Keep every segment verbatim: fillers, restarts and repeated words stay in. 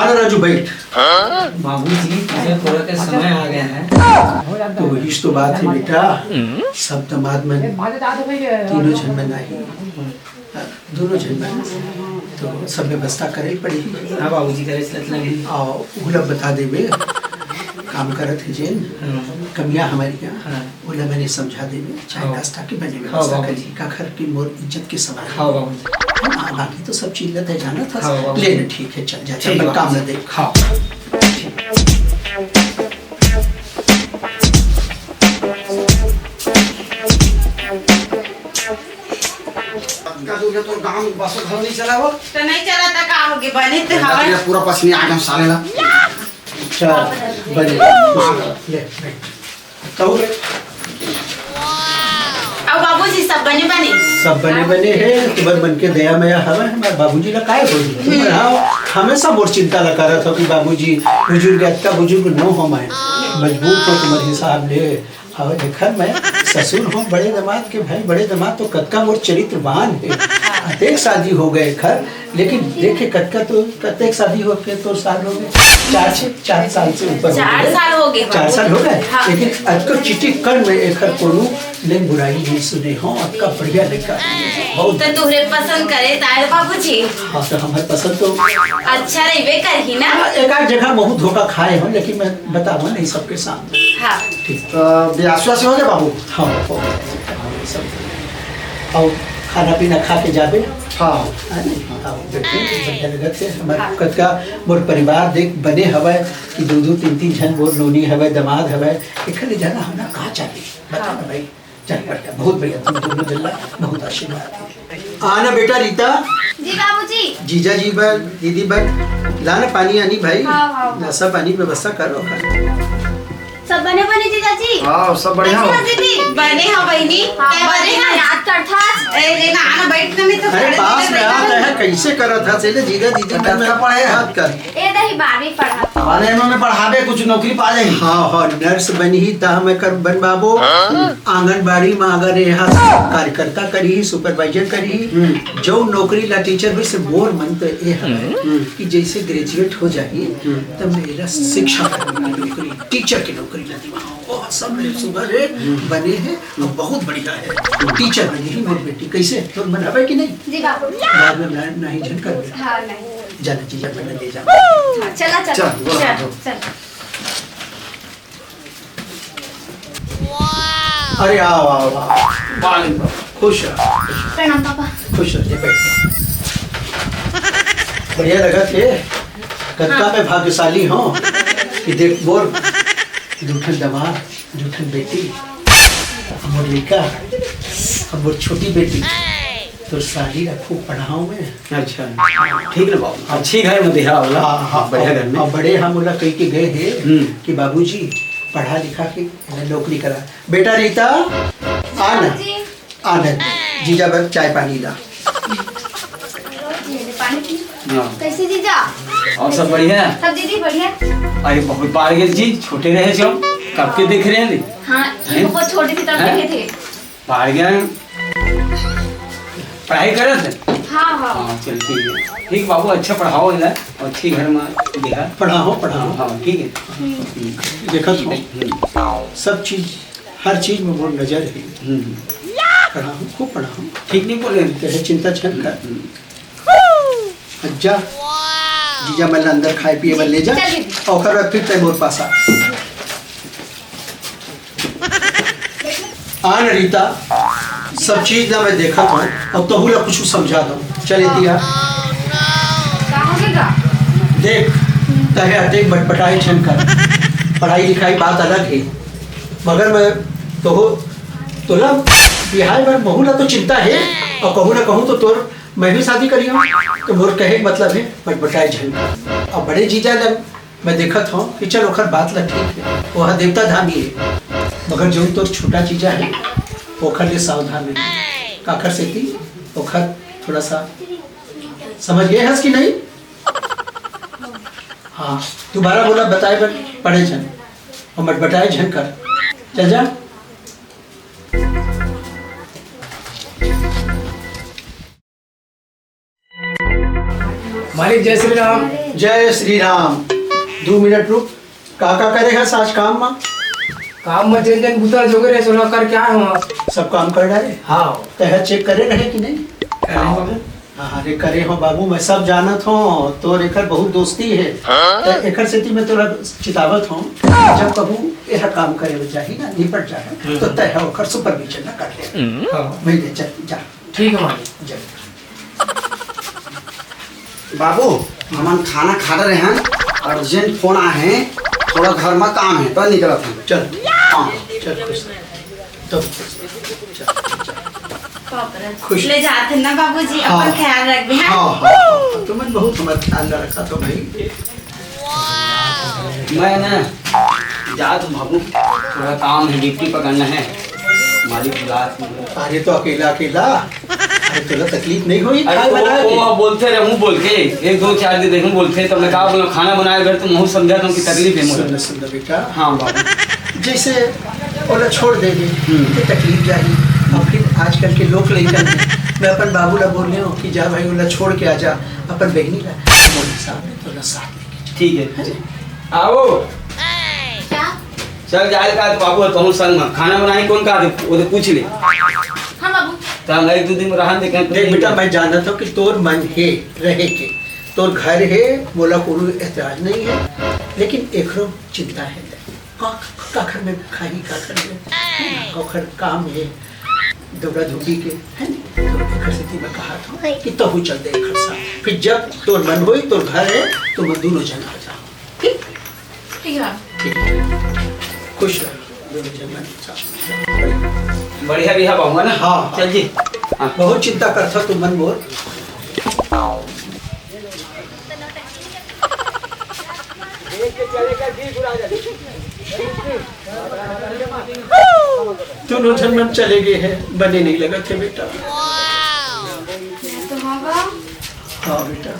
अरे राजू, बैठ। बाबूजी, पूजा करे के समय आ गया है। तो वही तो बात है बेटा, सब दामाद मन, तीनों झन मन आही, दोनों झन मन, तो सब व्यवस्था करे पड़ी। हाँ बाबूजी, करे चलत लगे। और उला बता देबे, काम करत है जेन, हाँ। कमिया हमारी यहाँ, हाँ। ओला मैंने समझा देबे, चाय हाँ। नाश्ता के बने हाँ, व्यवस्था बाबूजी। करी, काखर की मोर इज्जत के सवाल। हाँ, बाबूजी। हाँ, बाकी तो सब चीज ला तैं जानत हस। हाँ, बाबूजी। ले ना, ठीक है, चल जा, ठीक, अपन काम ला बाबूजी। देख। हाँ। का दूर है तोर गांव में बस घर नहीं चला वो? तो नहीं चला था, का होगे? बने तो हवा। पूरा पसीने आ गए साले ला। चल, बने। ले, बैठ। कहू रे। अउ बाबूजी, सब बने बने? सब बने बने हे, तुम्हर मन के दया मया हवय, हमर बाबूजी ला काय होही? तुम्हर, हाँ, हमेशा मोर चिंता ला करत हो कि बाबूजी बुजुर्ग, अतका बुजुर्ग नो हो मैं, मजबूर तो तुम्हर हिसाब ले। अउ एखर मैं ससुर हो बड़े दामाद के भाई, बड़े दामाद तो कतका मोर चरित्रवान हे। अतेक शादी हो गए एखर, लेकिन देखे कतका तो, कतेक शादी होके तोर साल हो गए? चार से, चार साल से ऊपर हो चार गए। साल हो गए, चार साल हो गए? हाँ। लेकिन अतको चिटिक कन में एखर कोनो ले बुराई नहीं सुने हो, अतका बढ़िया लड़का। बहुत तो तुहरे पसंद करे तार बाबूजी। हाँ, तो हमर पसंद तो अच्छा रहिबे करही ना। हाँ, एक आध जगह बहुत धोखा खाए हो, लेकिन मैं बताऊँ नहीं सबके सामने। हाँ। ठीक। तो ब्याह शुआ से हो गया बाबू? हाँ, हो गया। सब। अउ खाना पीना खा के जाबे। हाँ। है ना? हाँ, बैठे, बढ़िया लगत हे। हमर हाँ। कतका मोर परिवार देख बने हवय कि दू दू तीन तीन झन मोर नोनी हवय, दामाद हवय, एखर ले जाना होना कहाँ चाहिए? बता हाँ। ना भाई। चल बढ़िया, बहुत बढ़िया, तुम दोनों जन ला बहुत आशीर्वाद हे। आना बेटा रीता। जी बाबूजी। जीजा जी बर, दीदी बर, लाना पानी आनी भाई। हाँ, हाँ, हाँ। नाश्ता पानी व्यवस्था करो। सब बने बने जीजा जी? हाँ, सब बढ़िया हो। कैसे हो दीदी? बने हो बहिनी? हाँ, तै बने बने हो? हो, याद करथस। ए, लेना, आना, बैठ ना, मैं तो अरे, खड़े पास खड़े में बैठ आते हैं। हैं, कैसे करत हस? ले जीजा दीदी, कतका मैं पढ़े हैं? बात कर। ए दही बारहवीं पढ़ा। माने इन्होंने पढ़ाबे, कुछ नौकरी पा जाही। हाँ, हाँ, नर्स बनी ही, ता मैं कर बनबाबो। हाँ? आंगनबाड़ी में अगर यहाँ कार्यकर्ता करी, सुपरवाइजर करी, हम्म। जो नौकरी ला टीचर हुई से मोर मन तो ये है हम्म। कि जैसे ग्रेजुएट हो जाही, हम्म। तब मेरा शिक्षा कर्मी की नौकरी, टीचर की नौकरी ला दिवा। वो सब ले सुबह रे हम्म। बने हैं, और बहुत बढ़िया है। टीचर बनी ही मोर बेटी, कैसे? तो बनावे कि नहीं? जी बाबू। बाद में ना, नहीं झन कर। हाँ, नहीं। जाना चीज अपन ले जा। हाँ, चला, चला। चल, बोला, चल, बोला। चल। अरे, आओ, आओ, आओ। वालेकुम। खुश रह। प्रणाम, पापा। खुश रह, बैठ। बढ़िया लगत हे। कतका हाँ। मैं भाग्यशाली हूँ कि देख, मोर दू ठन दामाद, दू ठन बेटी, हमर लइका, हमर छोटी बेटी। तोर साली ला खूब पढ़ाओ मैं। अच्छा, ठीक ना बाबू, अच्छी घर में देहा वाला, हाँ, हाँ, बढ़िया घर में। और बड़े हम ओला कह के गए हैं हम्म। कि बाबूजी पढ़ा लिखा के एला नौकरी करा। बेटा रीता, आ ना, जी। आ ना, जीजा बर चाय पानी ला। ये ले पानी पी। हाँ। कैसे जीजा? और सब बढ़िया? सब दीदी बढ़िया। अरे बहुत बार गए जी, छोटे रहे जो, कब के देख रहे हैं? हाँ, ये हैं? बहुत छोटे थे तब हैं? देखे थे। बाहर गया है। पढ़ाई करत है? हाँ, हाँ। हाँ, चल ठीक है। ठीक बाबू, अच्छा पढ़ाओ इला, अच्छी घर में दिखा। पढ़ाओ, पढ़ाओ। हाँ, ठीक है। हम्म। देखत हो, हम्म। सब चीज, हर चीज में मोर नजर है। हम्म। पढ़ाओ, खूब पढ़ाओ। ठीक नहीं बोले। तेरे चिंता छन कर। हम्म। जा, जीजा मन ला अंदर खाए पिए बर ले जा, चल दीदी। और ओकर बाद फिर तय मोर पास आ। आ न रीता, सब चीज ला मैं देखत हूँ, अब तहू ला कुछ समझा दो। चल एती आ। का हो गया? देख, तहे अतेक बटपटाए झन कर, पढ़ाई लिखाई बात अलग है, मगर मैं तोहो, तोला बिहाय बर महू ला तो चिंता है, और कहूँ ना कहूँ तो तोर मैं भी शादी करी हूँ, तो मोर कहे के मतलब है, बटबटाए झन। अब बड़े जीजा ला मैं देखत हूँ कि चल ओखर बात ला ठीक है, वो हा देवता धामी है, मगर जो तोर छोटा जीजा है, ओखर ले सावधान रही। काखर सेती ओखर थोड़ा सा समझ गए हस कि नहीं? हाँ, दोबारा बोला बताए बर पड़े झन, और बटबटाए झन कर। चल जा। मालिक, जय श्री राम। जय श्री राम। दू मिनट रुक। का का करे हस आज काम म? काम म जेन जेन बुता जोगे रहे, सोला करके आए हंव। सब काम कर डारे? हाँ। तैं ह चेक करे रहे कि नहीं? करे हंव बाबू। हाँ, अरे करे हंव बाबू, मैं सब जानत हंव, तोर एकर बहुत दोस्ती हे। त एकर सेती मैं तोला चितावत हंव, जब कहूँ एह काम करे बर जाही ना, निपट जाही, तो तैं ह ओकर सुपरविजन ला कर ले। हाँ। वही दे, चल, जा। ठीक है मालिक। जय। बाबू, हमन खाना खा रहे हैं, urgent फोन आए हैं, थोड़ा घर में काम है, तो निकलत हैं। चल। हाँ। चल, खुश रह। तब खुश रह। चल, चल। खुश। ले जाते ना बाबूजी, हाँ। अपन ख्याल रखबे, हाँ? हाँ, हाँ, हाँ। तुमन बहुत हमार ख्याल रखा तो भाई। मैं ना जात हूँ बाबू, थोड़ा काम है, गिट्टी पकड़ना है, मालिक बुलात हूँ। अरे तो अकेला अकेला, अरे तोला तकलीफ नहीं होई अरे खाए वो, बनाए वो के? बोलते रहे, हूँ बोल के, एक दो चार दिन देखूँ बोलते, तब मैं कहा बोला, खाना बनाए घर तो महू समझा तुम की तकलीफ है मुझे। सुन, सुन बेटा। हाँ बाबू। जैसे ओला छोड़ देबे, हम्म। तो तकलीफ जाही। और फिर आजकल के लोग लइका, मैं अपन बाबू ला बोल रहे हूँ कि जा भाई, ओला छोड़ के आ जा, अपन बहनी ला, मोर हिसाब में तोला साथ लेके चल। ठीक है। है? आओ। क्या? चल जाए का तो बाबू, कहूँ संग में खाना बनाई कौन का दे, वो तो पूछ ले। हाँ बाबू। तो हम एक दो दिन में रहन दे, कहीं देख बेटा, मैं जानता हूँ कि तोर मन है रहे के, तोर घर है, मोला कोनो एतराज नहीं है, लेकिन एकरो चिंता है। का, का घर में खाही, का घर में, है ना, ओकर काम है, दौड़ा धूपी के, है ना? तो एकर सेती मैं कहा था कि तहू चल दे एकर साथ। फिर जब तोर मन होई, तोर घर है, तो मैं दोनों जन आ जाओ। ठीक? ठीक है। ठीक है। खुश रहो, दोनों जन मन साथ। बढ़िया रिहा बाबू, है ना? हाँ, हाँ। चल जी। हाँ। बहुत चिंता करता तू मन मोर। दोनों झन मन चले गए हैं, बने नहीं लगत हे बेटा। तो होगा। हाँ बेटा,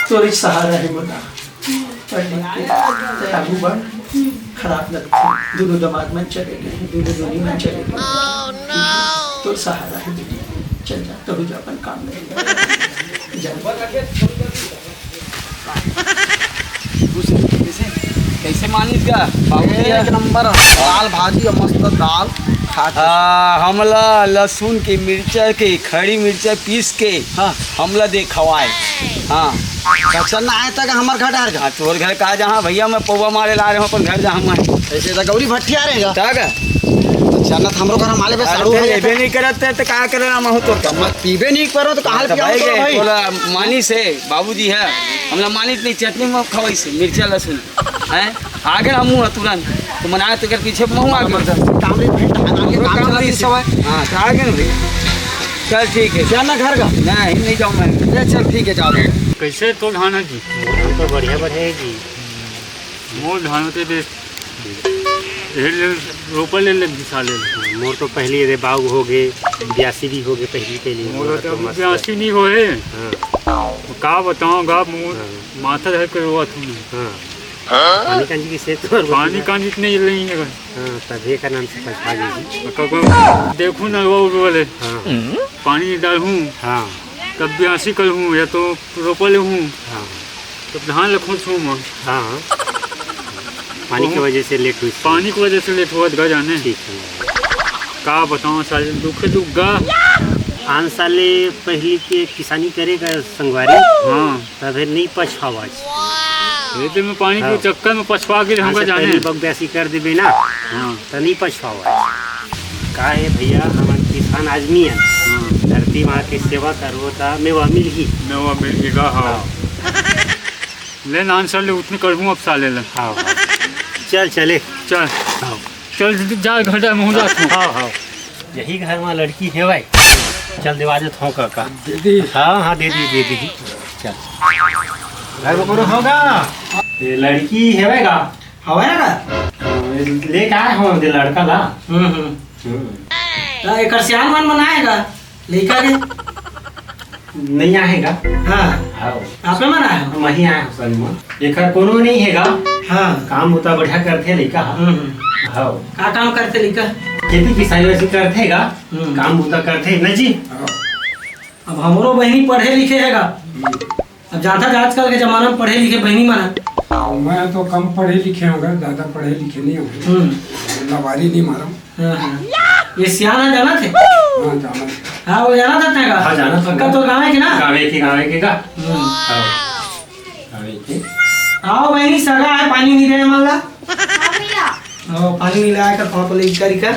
तोर ही सहारा है मोला। पढ़ लिख के तैं आगू बढ़, खराब लगथे। दोनों दमाद मन चले गए हैं, दोनों नोनी मन चले गए हैं। तोर सहारा है बेटी, चल जा, तहू जा अपन काम में। जा। कैसे, कैसे मानिस गा? बाबू जी एक नंबर दाल भाजी और मस्त दाल खा के। हाँ, हमला लहसुन के, मिर्चा के, खड़ी मिर्चा पीस के हाँ। हमला दे खवाए। हाँ। कच्चा ना आए तक हमार घर डहर का। हाँ, तोर घर का जहाँ भैया मैं पौवा मारे ला रहे हूँ अपन घर जहाँ मैं। ऐसे तो गौरी भट्टी आ रहे हैं। तक। तो चलना तो हमरो घर माले पे अरे साड़ू तो है लेबे तो। नहीं करत है तो का करे ना महू तोर का। मत पीबे नहीं करो तो कहाँ हाँ, तो पियाओ भाई तो के, भाई? बोला मानिस है, बाबूजी है, हमला मानिस नहीं चटनी में खवाई से, मिर्चा लहसुन, हैं? आगे ना मुँह तुरंत, तो मना तो कर पीछे मुँह आगे। काम रे भाई, धान आगे हमरो काम काम चला चलाती दे सवाई। हाँ, तो आगे ना भाई। चल ठीक है। जाना घर का? नहीं, नहीं जाऊँ मैं। ले चल ठीक है, जाओ। कैसे तो धान है जी? धान तो बढ़िया बढ़िया है जी। मोर धान के दे एहर ले रोपा ले ले बिसा ले। मोर तो पहली रे बाऊ हो गे, ब्यासी भी हो गे पहली पहली। मोर तो अभी मस्त। ब्यासी नहीं होए। हाँ। का बताओ गा, मोर हाँ। माथा धर के रोवत हूँ। हाँ। पानी कांजी की सेहत तो पानी कांजी नहीं रही है। हाँ, तभी का नाम से पछा गई। देखो ना वो वाले। हाँ। पानी डालूँ। हाँ। तब ब्यासी करूँ या तो रोपा लेहूँ। हाँ। तब धान ल खोंचहूँ मैं। हाँ। पानी के वजह से लेट हुई। पानी के वजह से लेट हुआ गा जाने। ठीक है। का बताओ साले दुखे दुख गा। आन साले पहली के किसानी करे का संगवारी। हाँ। तबे नहीं पछावा। ये तो मैं पानी के हाँ। चक्कर में पछवा के रहूँगा जाने। बग ब्यासी कर देबे ना। हाँ। तो नहीं पछावा। का है भैया, हमन किसान आदमी है। हाँ। धरती माँ के सेवा करबो त मेवा मिलही। मेवा मिलही का, हाँ। हाँ। ले नान सर ले उतने करहूँ अब साले ले। हाँ, हाँ। चल, चले। चल। हाँ। चल, जा घर जा, मैं हूँ जात हूँ। हाँ, हाँ। यही घर में लड़की है भाई। चल, देवा देत हूँ काका। दे दी। हाँ, हाँ, दे दी, दे दी। चल। घर में कोनो होगा? ये लड़की है भाई का? हवय ना? हाँ, लेके आए हो दे लड़का ला। हम्म, हम्म। हम्म। त एकर सियान मन बनाएगा, लइका के? नहीं आएगा। हाँ। हाँ। आपे मन आए हो? हम वहीं आए हो सर मन। एकर कोनो नहीं हेगा। हाँ। काम होता बढ़िया करथे लइका। हम्म, हम्म। हाँ। का काम करथे लइका? खेती किसानी वैसे करथे गा। हम्म। काम होता करथे ना जी। हाँ। अब हमरो बहिनी पढ़े लिखे हेगा। हम्म। अब जानथस आजकल के जमाना में पढ़े लिखे बहिनी मन ह। मैं तो कम पढ़े लिखे हूँ, ज्यादा पढ़े लिखे नहीं हूँ। हम्म। लबारी नहीं मारा। हाँ, हाँ। ये सियान ह, जानत हे? हाँ, जानत हे। हाँ, वो जानत हे तें का? हाँ, जानत हे। पक्का तोर गाँव के ना? गाँव के, गाँव के का? हम्म। हाँ। गाँव के। आओ बहिनी, सगा हे, पानी नहीं दे मन ला। हाँ भैया। आओ, पानी नहीं लाया कर, पापा ले करी का।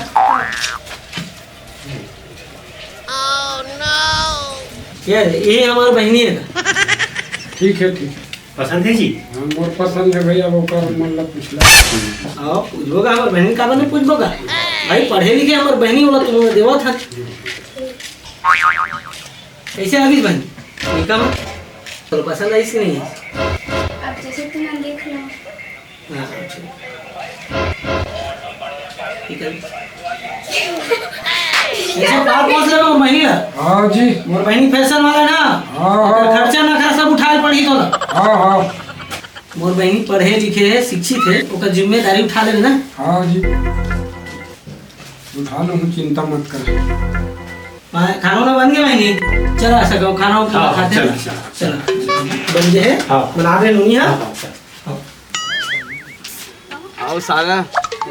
ये, ये हमर बहिनी हे। ठीक हे, ठीक हे। पसंद हे जी? हाँ, मोर पसंद हे भैया, ओकर मन ला पूछ ला। आओ, पूछबो का, हमर बहिनी का बने पूछबो का? भाई, पढ़े लिखे हमर बहिनी, ओला तुमन देवत हन। कइसे आगिस बहिनी? ठीक हे, चलो, पसंद आइस कि नहीं? अब जैसे तुमन देख लो। हाँ, अच्छा। ठीक हे। ऐसे बात बोल रहे हो, मोर बहिनी ला? हाँ जी। मोर बहिनी फैशन वाला ना? हाँ, हाँ। एकर खर्चा नखरा सब उठाए पड़ही तोला। हाँ, हाँ। मोर बहिनी पढ़े लिखे हे, शिक्षित हे, ओकर जिम्मेदारी उठा लेबे ना? हाँ जी। उठा लूँ, चिंता मत कर। हाँ, खाना वाना बन गया बहिनी? चला सको, खाना वाना हाँ, खाते चला, हैं। चला। चला। बन गए हैं? हाँ। बना दे नूनी, हाँ? हाँ, हाँ, चला। आओ साला,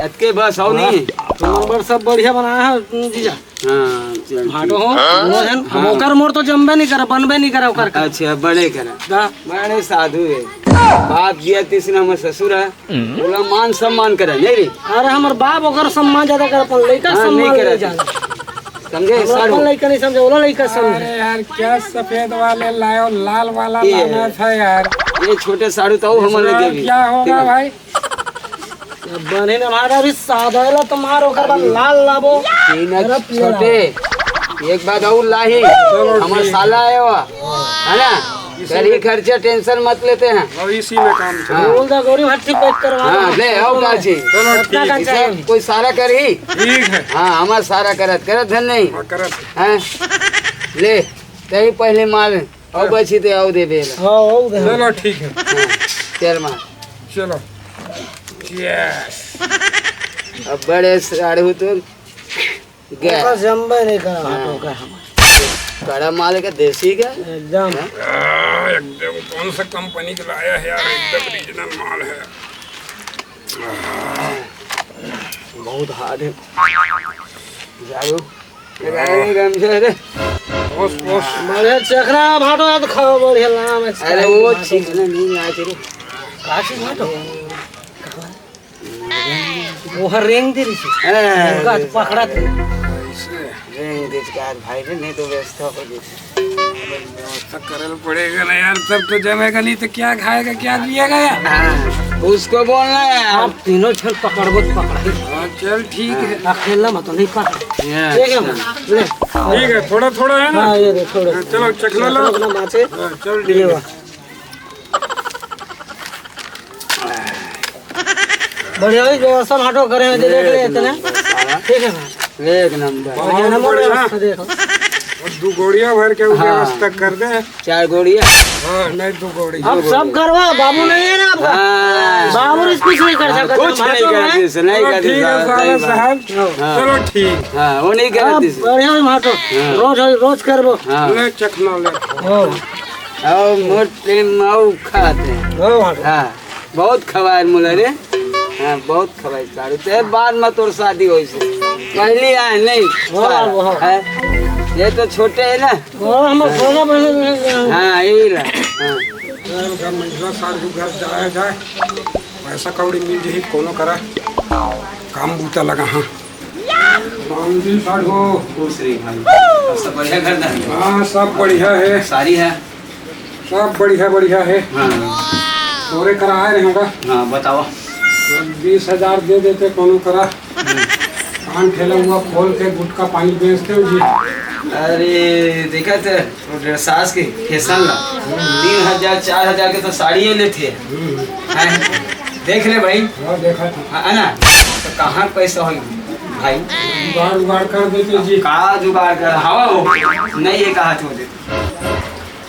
अतके बस, आओ नहीं। हाँ, नंबर सब बढ़िया बनाया है, जीजा। हाँ, चल भाटो ठीक। हो, दोनों जन। अब हाँ। ओकर मोर तो जमबे नहीं करे, बनबे नहीं करे ओकर का। अच्छा, बड़े करे। दा। बड़े साधु हे। बाप जिया तीसरा हमर ससुर हे। ओला मान सम्मान करे, नहीं रे? अरे, हमर बाप ओकर सम्मान ज्यादा करे, अपन लइका हाँ, सम्मान नहीं करे। नहीं जाने। समझे, हम साढ़ू? अपन लइका नहीं समझे, ओला लइका समझे। अरे यार, क्या सफेद वाले लायो, लाल वाला ये लाना था यार। ये छोटे साढ़ू तो हमर इस बार लगे भी। क्या होगा ठीक है। भाई? अब बने न हमारा भी सादा ला तो मार, ओकर बाद लाल लाबो। तीन अरे छोटे, एक बात और लाही, चलो हमर ठीक। साला आए हुआ, है ना? इसी करी में खर्चे, टेंशन मत लेते हैं। और इसी में काम चलो। हाँ। बोल दा, गोरी भट्टी पैक करवा हाँ, दो। ले, आओ काची। चलो, इतना ठीक। का इसे चाहिए? कोई सारा करही? ठीक है। हाँ, हमार सारा करत, करत धन नहीं। हाँ, करत। हैं? ले, तही पहले माल, और हाँ। बची ते आओ दे बेला। हाँ, आओ दे। चलो, ठीक है। हाँ, चल मार। चलो। यस। अब बड़े साढ़ू तो गया। ओकर जमबे नहीं करा, हाँ। तो का हम। कड़ा माल का देसी का? एकदम। हाँ? आ, एकदम कौन सा कंपनी का लाया है यार, एकदम रीजनल माल है। आ, बहुत हार्ड है। जाओ। लगाए गमछा रे। ओस, ओस। बढ़िया चखरा भाटो यार, खाओ बढ़िया लाम है। अरे वो चीज ना नहीं आ रे। का चीज भाटो? वो हर रेंग दे रही थी। हाँ। उनका हाथ पकड़ा थे। ऐसे। रेंग दे के आज भाई रे, नहीं तो व्यवस्था हो गई। व्यवस्था करल पड़ेगा ना यार, तब तो जमेगा, नहीं तो क्या खाएगा, क्या पिएगा यार? हाँ, उसको बोलना है यार। आप तीनों झन पकड़बो तो पकड़ाई। हाँ, चल ठीक है। अकेला मत नहीं पकड़। ये ठीक है, अच्छा। ले। ठीक है, थोड़ा थोड़ा है ना? हाँ, ये दे, थोड़ा। हाँ, चलो, चखना लो। अपना बाँचे। हाँ, चल ठीक ये है। वाह। बढ़िया भाई, व्यवस्था भाटो करे हैं, देख ले एक इतने। नंबर, साला। ठीक है भाई। एक नंबर। बहुत बढ़िया। व्यवस्था देखो। और दो गोड़िया भर के हाँ। व्यवस्था कर दे। चार गोड़िया। हाँ, नहीं, दो गोड़ी। अब सब करवा, बाबू नहीं है ना आपका? हाँ। बाबू कुछ नहीं कर हाँ, सकता, कुछ नहीं भाटो करती है। से, नहीं चलो, करती ठीक है, साहब, साला सही बात। साहब। हाँ। चलो, ठीक। हाँ, वो नहीं करती अब से। बढ़िया भाई भाटो, हाँ। रोज, रोज करबो। हाँ। ले, चखना ले। हाँ। और मोटे माऊ खाते हैं। हाँ, भाटो। हाँ। बहुत खवाए मोला रे। हाँ, बहुत खवाए साढ़ू। ते बाद में तोर शादी होई से। पहली आए नहीं। वाह, वाह। है? ये तो छोटे है ना। वाह, हम सोना बने। हाँ, यही ला। हाँ। घर, घर, मंझला साढ़ू घर जाया जाए। पैसा कौड़ी मिल जही, कोनो करा। काम बूता लगा, हाँ। रामजी साढ़ू। खुश रही भाई। और सब बढ़िया घर धनी? हाँ, सब बढ़िया है। सारी है? सब बढ़िया, बढ़िया है। हाँ। तोरे करा आए रहे होगा। हाँ, बताओ। तो बीस हजार दे देते कोनो करा। हम्म। पान ठेला हुआ खोल के गुटखा पानी बेचते हो जी। अरे, देखा थे, वो सास के फैशन ला। हम्म। तीन हजार, चार हजार के तो साड़ी ही लेते हैं। हम्म। हैं? देख ले भाई। हाँ, देखा था। हाँ, है ना? तो कहाँ पैसा होई भाई? जुगाड़, उगाड़ कर देते जी। का जुगाड़ कर? हवा हो। नहीं, ये कहा छोड़ दे।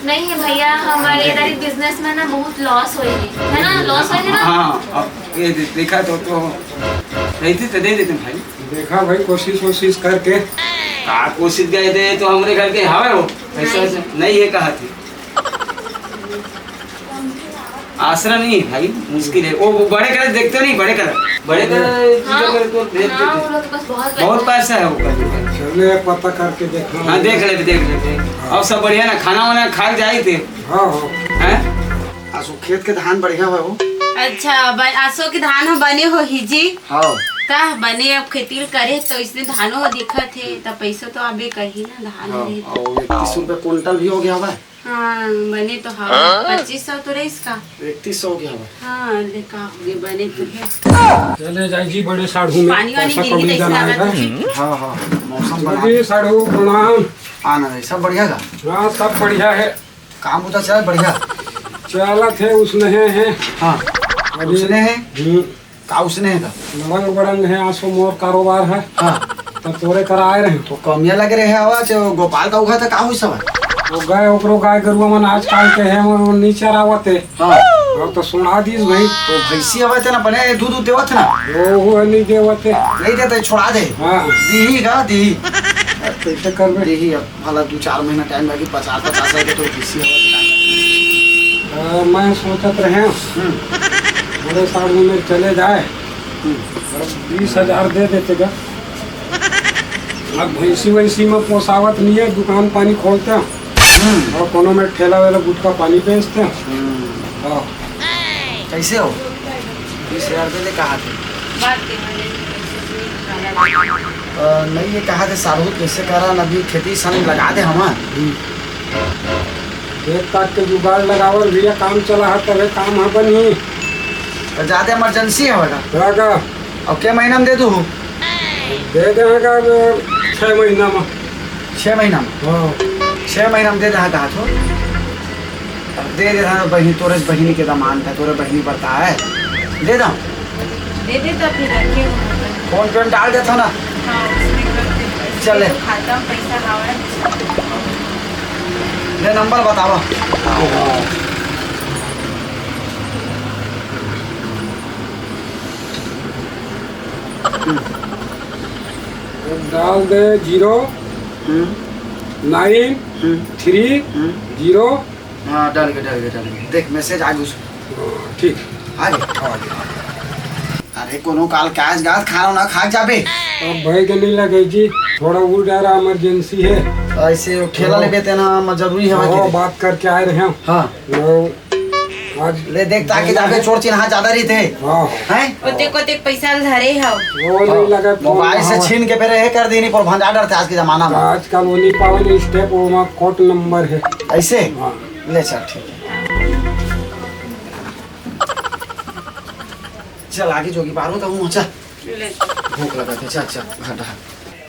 नहीं भैया, हमारे इधर ही बिजनेस में ना बहुत लॉस होई है, है ना? लॉस होई है ना? हाँ, अब ये दे-, देखा तो, तो रहती तो दे देते भाई। देखा भाई, कोशिश, कोशिश करके। का कोशिश गए थे तो हमरे घर के हवे हो। ऐसा, नहीं। ऐसा नहीं है कहा थी। आसरा नहीं है भाई, मुश्किल है। वो बड़े करे देखते नहीं, बड़े करे, बड़े करे, हाँ। चीजों करे तो भेज हाँ, देते। वो लोग तो बस बहुत बहुत पैसा है वो कर। चले, पता करके देखा। हाँ, देख लेते, देख लेते। हाँ। और सब बढ़िया ना, खाना वाना खा के जाए थे। हाँ, हाँ। हैं? आसो खेत के धान बढ़िया हुआ हो। अच्छा, ब-, आसो के धान ह बने होही जी। हाँ। त बने अब खेती ल करे त इसने धानो ह दिखत हे, त पैसो तो आबे करही ना धान हाँ, रही। और इकतीस रुपये कुंटल भी हो गया हुआ है। हाँ, बने तो हवा। हाँ? पच्चीस सौ तो रहिस का? इकतीस सौ हो गया हवा। हाँ, ले का हो गया, बने तो है। चले जाए जी बड़े साढ़ू में, पानी वानी पैसा गिरही कौड़ी तैसे जाना है लागत ना। है। हाँ, हाँ, मौसम बना जी, साढ़ू प्रणाम। आना है, सब बढ़िया का? हाँ, सब बढ़िया है। काम बुता चल बढ़िया? चलत है, उसने है, है। हाँ, अभी उसने है? हम्म। का उसने है का? लड़ंग बड़ंग है, आसो मोर कारोबार है। हाँ। तब तोरे करा आए रहे। तो कमिया लगे रहे आवाज, गोपाल का उघा था, का हुई सब? वो गए, ओकरो गाय गरुआ मन आजकल के है, वो नी चरावत है। हाँ। और तो सुना दीस भाई। तो भैंसी आवाज है ना, बने दूध दूध देवत ना। वो, वो नहीं देवत है। नहीं देते, छोड़ा दे। हाँ। दीही का, दीही। कैसे करबे? दीही अब। भला दू चार महीना टाइम लगी, पचास पचास हजार के तो किसी हो। हाँ, मैं सोचत रहे हूँ, हम्म। बड़े साढ़ू में चले जाए, हम्म। और बीस हजार दे देते का। अब भैंसी वैंसी में पोसावत नहीं है, दुकान पानी खोलते हैं हम्म। और कोनो में ठेला वेला गुटखा पानी बेचते हैं। हम्म। हाँ। कैसे हो? बीस हजार दे दे, कहा थे? बात के मैंने अ, नहीं, ये कहा थे, सारू, कैसे करा न, अभी खेती सन लगा दे हमार। हम्म। एक ताक के जुगाड़ लगावल भैया, काम चला है, तबे काम है बनी। तो ज्यादा इमरजेंसी है होगा। होगा। और के महीना में दे दू? दे देगा अब छह महीना में। छह महीना में? हाँ। छह महीना में दे देगा, कहा तो। अब दे दे रहा बहिनी, तोरे बहिनी के दमान था, तोरे बहिनी पड़ता है, दे दो। दे दे तो फिर रखे हो। फोन पे में डाल देता ना। हाँ, उसमें कर दे। चले। खाता में पैसा हवा है। ले नंबर बतावा। डाल दे जीरो हम्म। नाइन हम्म। थ्री हम्म। जीरो। हाँ, डर गए, डर गए, डर गए। देख, मैसेज आ गई। ठीक। आ गए? हाँ, आ गए। अरे, कोनो काल कैश गास खाना ना खा जाबे। अब भाई के नहीं लगे जी, थोड़ा वो डरा इमरजेंसी है। ऐसे वो ठेला हाँ। लेबे तेना, म जरूरी है हाँ, भाई के। बात करके आए रहे हैं। हाँ। वो आज ले देख, ताकि जाके चोर चिन्हा ज्यादा रहिथे। हाँ। हैं? कोते कोते पैसा धरे हव। वो नहीं लगा, मोबाइल से हाँ। छीन के फिर ये कर देनी, पर भंजा डरते आज के जमाना में। आजकल वो नहीं पावे, नहीं स्टेप, वो वहाँ कोड नंबर है। ऐसे? हाँ। ले चल, ठीक है। चल आगे जोगी पारो तो हूँ, चल। ले। भूख लगा थे, चल, चल, घर डहा।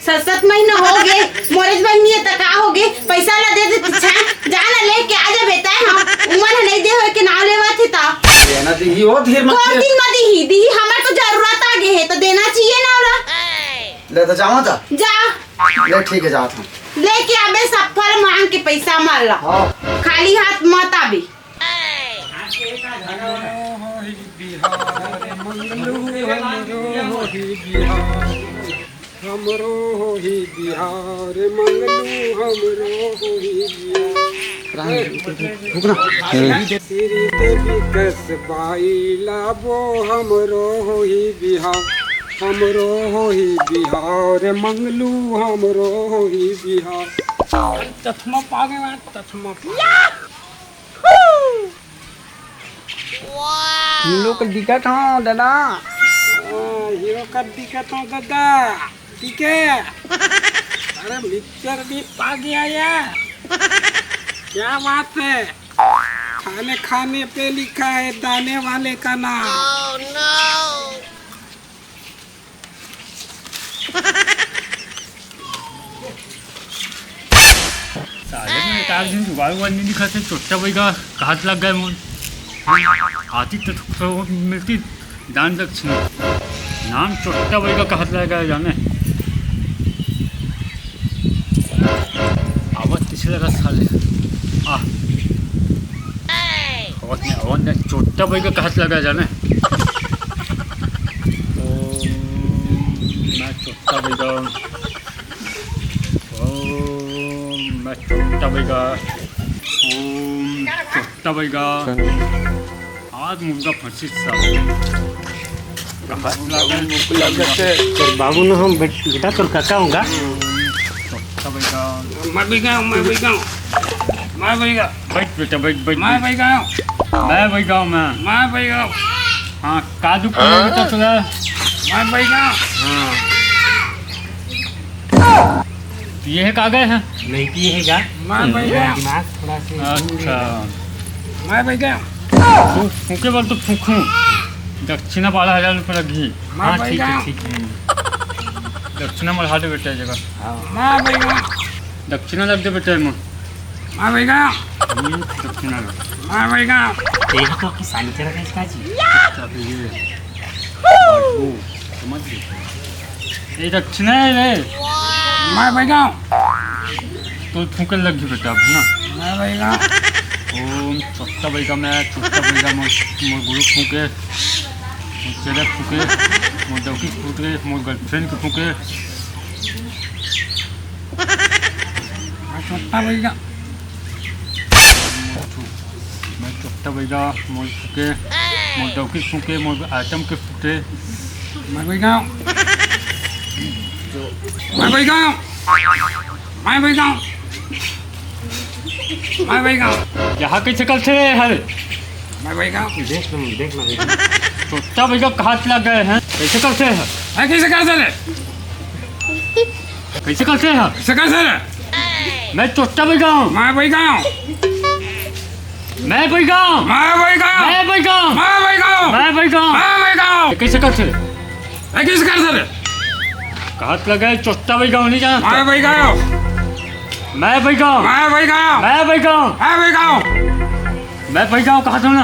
सात सात महीना हो गे, मोरेज बहिनी है त का हो गे? पैसा ला दे दे, छा, जा ना लेके आ जा बेटा, हम उमर है नहीं दे होए के नाव लेवा थे ता। देना दीही हो, धीर मत दो खेल। दिन में दीही, दीही, हमर तो जरूरत आ गे है, तो देना चाहिए ना ओला। ले तो जावा था। जा। ले ठीक है, जात हूँ। लेके आबे सब फल मांग के पैसा मार ला। हाँ। खाली हाथ मत आबे। हमरो होही बिहार, मंगलू हमरो होही बिहार। हमरो होही बिहार, मंगलू हमरो होही बिहार। राम, रुक, रुक, रुक ना। श्री देवी कस बाई लाबो, हमरो होही बिहार, हमरो होही बिहार, मंगलू हमरो होही बिहार। चश्मा पा गए, चश्मा पा गए। हीरो कर दिखत हो दादा। हाँ, हीरो कर दिखत हो दादा। ठीक है। अरे मिक्सचर भी पा गया यार। क्या बात है? खाने खाने पे लिखा है दाने वाले का नाम। साले में एक आध दिन जुगाड़ उगाड़ नहीं दिखा थे, चोट्टा भाई का हाथ लग गए मोन। आती तो, तो मिलती दान दक्षिणा। नाम चोट्टा भाई का हाथ लग गए जाने। आवाज किसे लगा साले? आ। आवाज नहीं, आवाज नहीं, चोट्टा भाई का हाथ लग गया जाने। ओम, मैं चोट्टा भाई का। ओम, मैं चोट्टा भाई का। ओम, चोट्टा भाई का। आज मुर्गा फंसी साला। कहाँ लागल? तोर बाबू न हम बेट-, बेटा तोर काका होगा। सब बेटा। मैं बैठ गया हूँ, मैं बैठ गया हूँ, मैं बैठ गया। बैठ बेटा, बैठ, बैठ, मैं बैठ। बैठ गया हूँ, मैं बैठ गया हूँ, मैं। मैं बैठ गया हूँ। हाँ, का दुख है बेटा तोला? मैं बैठ गया हूँ। हाँ। पिए है का गए हैं? नहीं पिए है का? मैं बैठ गया। दिमाग थोड़ा से अच्छा। मैं बैठ गया। फूंक, फूंके वाला तो फूंकू। दक्षिणा बारह हजार रुपये लगी। मैं हाँ, बैठ ठीक है, गया। ठीक है। दक्षिणा मढ़ा दे बेटा जगह। हाँ। मैं बैठ गया। दक्षिणा लग दे बेटा एमा। मैं बैठ गया। हम्म, दक्षिणा लग। मैं बैठ गया। देख तो किसानी कर रहे इसका जी। अच्छा, तो ये। समझ गए? ये दक्षिणा है रे। मैं बैठ गया। तो फूंके लग गई बेटा अब ना। मैं बैठ गया। ओम छोटा बैगा मैं, छोटा बैगा मोर, मोर गुरु फूंके, मोर चेला फूंके, मोर डौकी फूंके, मोर गर्लफ्रेंड के फूंके। मैं छोटा बैगा। मैं छोटा बैगा, मोर फूंके, मोर डौकी फूंके, मोर आइटम के फूंके। मैं बैगा। मैं बैगा। मैं बैगा। मैं बैगा। यहाँ कैसे करते हैं हल? मैं बैगा। देख लो, देख लो, देख लो। छोटा बैगा कहाँ चला गए हैं? कैसे करते हैं? मैं कैसे करते हैं? कैसे करते हैं? कैसे करते हैं? मैं छोटा बैगा हूँ। मैं बैगा हूँ। मैं बैगा हूँ। मैं बैगा हूँ। मैं बैगा हूँ। मैं बैगा हूँ। मैं बैगा हूँ। मैं बैगा हूँ। कैसे करते हैं? मैं कैसे करते हैं? कहाँ चला गए? छोटा बैगा हूँ, नहीं जानता। मैं बैगा हूँ। मैं बैगा हूँ। मैं बैगा हूँ। मैं बैगा हूँ। मैं बैगा हूँ। मैं बैगा हूँ, कहा था ना?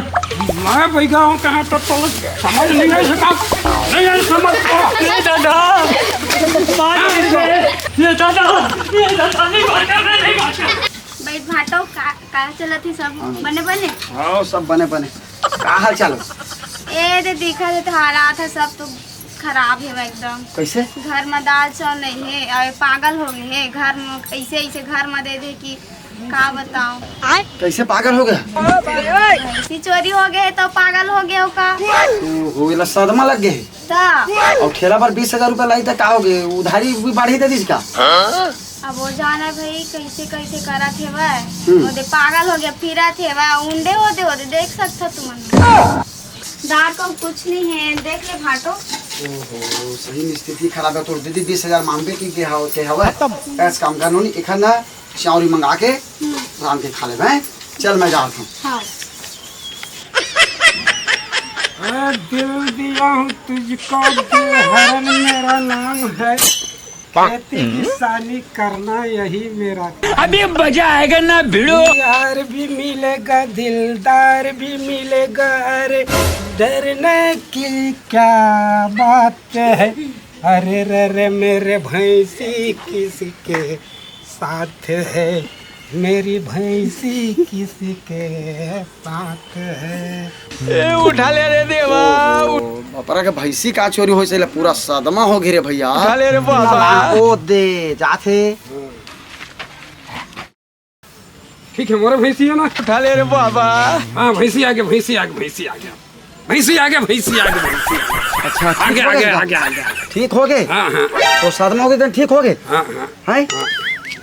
मैं बैगा हूँ, कहा तो, तो समझ नहीं आया, समझ नहीं आया, समझ। ये दादा, मार दे। ये दादा, ये दादा, नहीं मारना, मैं नहीं मारना। बैठ भाटो, का, का चलत हे सब? हाँ। बने बने? हाँ, सब बने बने। का हाल चाल हे? ए दे, दिखा दे तो हालात हे सब तो खराब हे एकदम। कैसे? घर में दाल चावल नहीं हे, अउ पागल हो गए हे। घर में ऐसे, ऐसे घर में दे दे कि का बताऊं। कैसे पागल हो गया? भैंसी चोरी हो गए तो पागल हो गए हो का? ओहो, एला सदमा लग गए। ता। अउ ठेला पर बीस हजार रुपया लाई त का हो गए? उधारी भी बाढ़ी दे दीस का? अब वो जाना भाई कैसे कैसे करत हे वह। हम्म। वो दे पागल हो गया, फिरत हे वह, उंडे हो दे, वो दे देख सकता तुमन। दार को कुछ नहीं है, देख ले भाटो। ओहो, सही में स्थिति खराब है तोर दीदी, बीस हजार मांगबे की के हव-, के हवय। खत्म। ऐस काम कर नोनी, एखर ना चाउरी मंगा के हम्म। रांध के खा लेबे, हैं? चल मैं जात हूँ। हाँ। ए, दिल दिया हूँ तुझको, दिल हरण मेरा नाम है। खेती किसानी करना यही मेरा काम। अभी मजा आएगा ना भिड़ो। यार भी मिलेगा, दिलदार भी मिलेगा, अरे डरने की क्या बात है। अरे रे रे मेरे भैंसी किसके साथ है, मेरी भैंसी किसके साथ है। ए, उठा ले रे देवा, ओ, बापरा के भैंसी का चोरी होइस, एला पूरा सदमा हो गे रे भैया। उठा ले रे बाबा। ओ दे, जाथे। ठीक है, मोरे भैंसी है ना? उठा ले रे बाबा। हाँ, भैंसी आगे, भैंसी आगे, भैंसी आगे। भैंसी आगे, भैंसी आगे, भैंसी आगे। अच्छा, ठीक आगे, हो आगे, गया? आगे, आगे, आगे। ठीक हो गए? हाँ, हाँ। तो सदमा हो गए, ठीक हो गए? हाँ, हाँ। हैं? हाँ।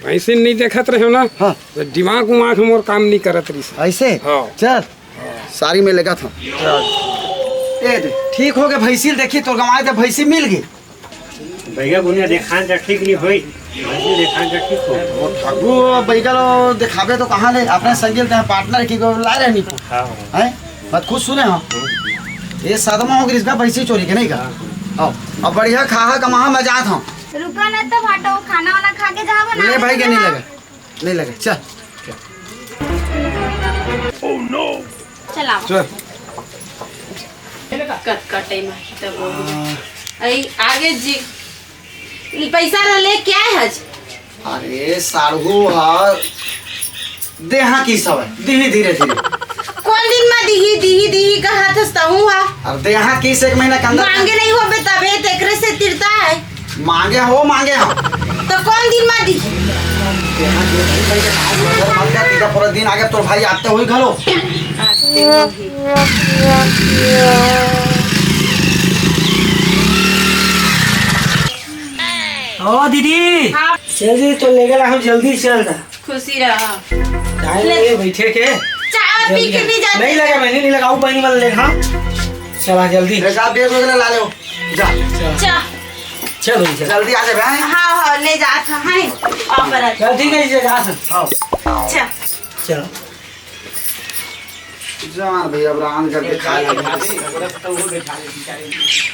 भैंसी नहीं देखत रहे हो ना? हाँ। तो दिमाग उमाग मोर काम नहीं करत रही। ऐसे? हाँ। चल। सारी में लगा था। ए दे, ठीक हो गए, भैंसी देखी तो गंवाए थे, भैंसी मिल गई। भैया बुनिया देखान जा ठीक नहीं होई। भैया देखान जा ठीक हो। वो ठाकुर बैगा लो दिखाबे तो कहाँ ले? अपने संगी ल ते पार्टनर की को ला रहे नहीं को। हाँ, हाँ। हैं? बात खुद सुने हो। ये सदमा हो गया इसका भैंसी चोरी के नहीं का? हाँ। आओ, अब बढ़िया खाहा कमाहा मैं जात हूँ। रुका ना तो भाटो, खाना वाना खा के जाबो ना। ले भाई के नहीं लगा, नहीं लगा, चल। चलाओ। चल। कतका टाइम आही तब वो। आई, आगे जी। पैसा रह ले क्या है आज? अरे, साढ़ू हा, देहा की सब है, दिही धीरे धीरे। कौन दिन में दिही, दिही, दिही कहा था सहू हा? अब देहा की से एक महीना के अंदर मांगे नहीं होबे तबे तेकरे से तिरता है। मांगे हो, मांगे हो। तो कौन दिन में दिही? देहा की भाई के कहा, पूरा दिन आगे तोर भाई आते हुई घलो। आते हुई। ओ दीदी, हाँ। चल दीदी, तो लेके ला, हम जल्दी चल दा। खुशी रहा। चाय ले। ले बैठे के। चाय पी के जल्दी नहीं जाते। नहीं लगा, मैंने नहीं लगा, वो बहनी वाला ले, हाँ। चला जल्दी। ले जा, बैग वगैरह ला ले। जा। चल। चल भाई, चल। जल्दी आ जाबे, हैं? हाँ, हाँ, ले जात हन, हैं? ऑफर है। चल, ठीक है, इसे जा सर। हाँ। चल। चलो। जवान भैया, अब राम करके खा ले।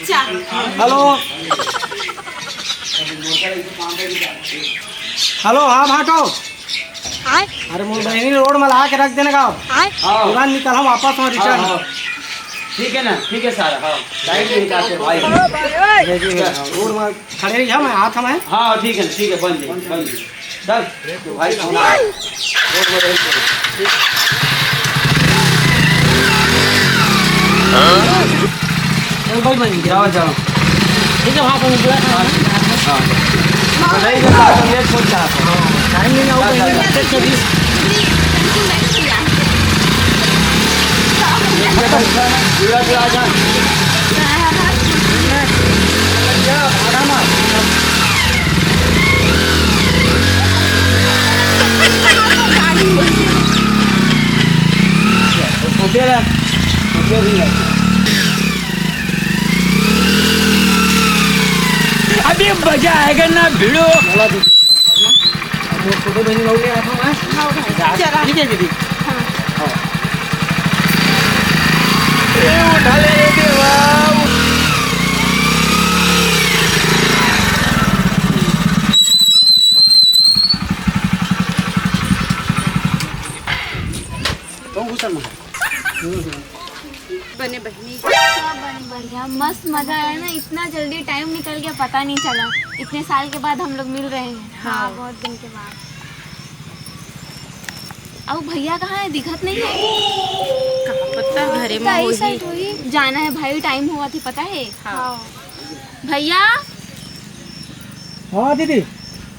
चल। हेलो। हेलो, हाँ भाटो। आय? अरे मोर बहिनी रोड में ला के रख देने का। आय? हाँ। तुरंत निकल, हम वापस हम हाँ, रिटर्न। हाँ। ठीक है ना, ठीक है सर, हाँ। टाइम नहीं निकालते भाई। जी, जी, हाँ, रोड में खड़े रहिए, मैं हाथ में। हाँ, ठीक है, ठीक है, बन जाए, बन जाए। चल, तो भाई, फोन आ। रोड में रहिए। चल भाई, बन गया। जाओ, जाओ। ठीक है, वहाँ पर निकला था। हाँ। बताइए, जब आप लेट पहुँचा था। टाइम नहीं, आओ, टाइम नहीं। अच्छा, अच्छा, जी। पूरा, पूरा आ जा। जा, भागा मत। सोते रह, सोते भी रह। अभी मजा आएगा ना भिड़ो। बोला दीदी, अब वो छोटे बहन लोग ले रखा हूँ मैं। हाँ भाई, चला। ठीक है दीदी। हाँ। हाँ। ए, उठा ले रे देवा। तो घुसन में। बने बहिनी। सब बने बढ़िया, मस्त मजा आया ना, इतना जल्दी टाइम निकल गया, पता नहीं चला। इतने साल के बाद हम लोग मिल रहे हैं। हाँ, हाँ। बहुत दिन के बाद। अब भैया कहाँ है, दिखत नहीं है। कहाँ पता, घरे में कई होही। साइड होही। जाना है भाई, टाइम हुआ थी, पता है। हाँ। भैया। हाँ दीदी।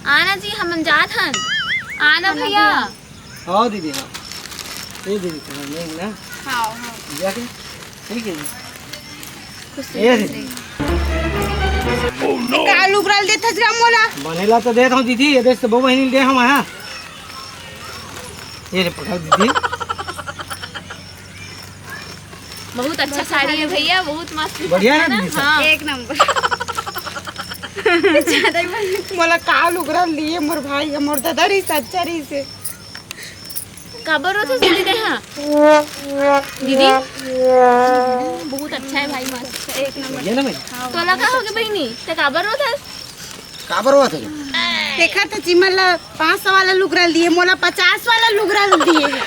आना जी, हम जात हन। आना भैया। हाँ दीदी, हाँ। ये दीदी, हाँ, ये ना। हाँ, हाँ। भैया के, ठीक है। खुश ये रहो। दीदी। का लुगरा ल देथस गा मोला? बनेला तो देत हूँ दीदी, ये देख से बहू बहिनी दे हम, हाँ। ये ले पकड़ दीदी। बहुत अच्छा साड़ी है भैया, बहुत मस्त बढ़िया है ना ना? दीदी? हाँ। एक नंबर। ज्यादा ही बन-, मोला का लुगरा लिए मोर भाई, मोर दादा रही, सच्चा रही से। काबर रोथे दीदी ते हाँ? दीदी? बहुत अच्छा है भाई, मस्त। एक नंबर। बढ़िया ना भाई? हाँ। तोला का होगे बहिनी? ते काबर रोथे? काबर होथे? देखा तो जीमल ला पाँच सौ वाला लुगरा लिए, मोला पचास वाला लुगरा दिए है।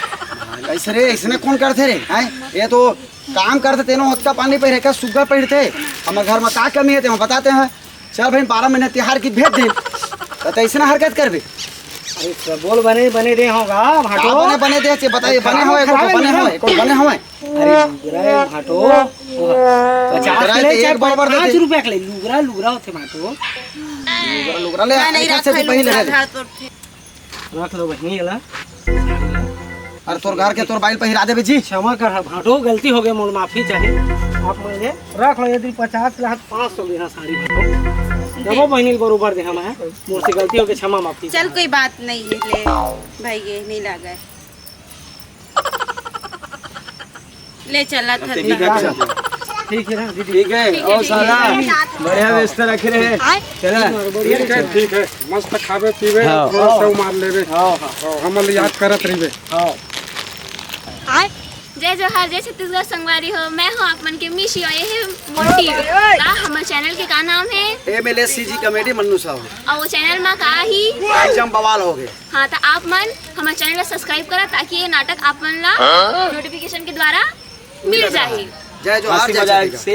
कैसे रे, इसने कौन करथे रे? हैं? ये तो काम करथे, तेनो ओतका पानी पहिरे का सुग्घर पहिरथे। हमर घर में का कमी है, तेमा बताते हैं। चल भाई, बारह महीने तिहार की भेज दे। तो तैसना हरकत करबे। अरे सब बोल बने, बने दे होगा, का भाटो। बने, बने दे, ये बताइए, बने होए, खराब है बने ना? होए, बने होए। अरे लुगरा है भाटो, पचास लुगरा के ले, है, चाहे एक बराबर पाँच देते। रुपया के ले, लुगरा, लुगरा होथे भाटो। लुगरा, लुगरा ले, मैं नहीं एक हाथ से रखा तू पहले लुगरा, ले ले। हाथ उठे। रख लो बहिनी, एला। अरे तोर घर के तोर बाइल पहिरा देबे जी। क्षमा कर भाटो, गलती हो गई, मोर माफी चाही। आप मन ले रख लो, यदि पचास ला पाँच सौ लेना साड़ी भाटो। देबो बहिनी बरोबर दे हम है, मोर से गलती हो गई, क्षमा माफी। चल कोई बात नहीं है, ले भाई ये नहीं लागे। ले चला था। ठीक है, अच्छा। ठीक है ना दीदी? ठीक है, ठीक है, और ठीक है। साला बढ़िया व्यवस्था रखे रहे। आय? चला। ठीक है, ठीक है, मस्त खाबे पीबे, हाँ। थोड़ा सा मार लेबे। हाँ, हाँ। और हमन याद करत रहिबे। हाँ। आय? जय जोहार, जय छत्तीसगढ़ संगवारी हो, मैं हूँ आप मन के मिशी और ये है मोर टीम। का हमर चैनल के का नाम है? एम एल एस सी जी कॉमेडी मन्नू साहू। और वो चैनल में का ही? जम बवाल हो गए। हाँ, तो आप मन हमर चैनल ला सब्सक्राइब करा, ताकि ये नाटक आप मन ला नोटिफिकेशन के द्वारा मिल जाही। जय जोहार, हंसी जय मजाक छत्तीसगढ़। से।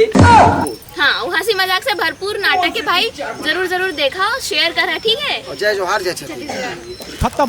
हाँ, वो हंसी मजाक से भरपूर नाटक है भाई, जरूर जरूर देखा, शेयर करा, ठीक है? और जय जोहार, जय छत्तीसगढ़। खत्म।